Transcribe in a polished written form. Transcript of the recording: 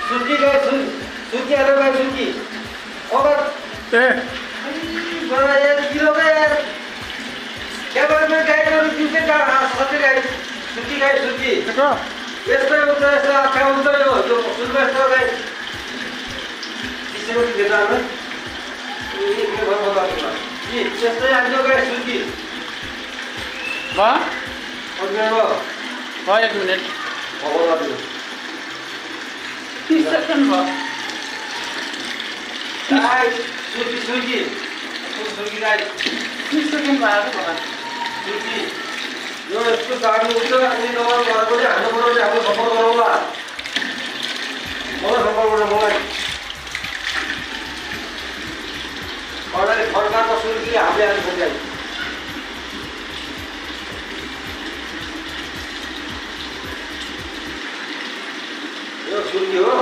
सुर्की गाई सुर्की आलू गाई सुर्की और बड़ा यार किलो का यार क्या बात में गाय का दूसरे का सच्ची गाय सुर्की देखो इसमें उतना ऐसा क्या उतना ही हो जो सुनने से गाय किसी को देता है ये बहुत बता दूँगा ये चेस्टे आलू गाय सुर्की वाह और मैं वो 1 मिनट बहुत बता दूँ 30 सेकंड वाह गाय सुर्की गाय 30 सेकंड बाद बघा सुर्की यो इसको साइड में उतर अपनी नवाज मार को जाने पड़ो जे हमको सफर करोगा और सफर करो मोबाइल और ये फरका को सुर्की हमें आने को जाए यो सुर्की हो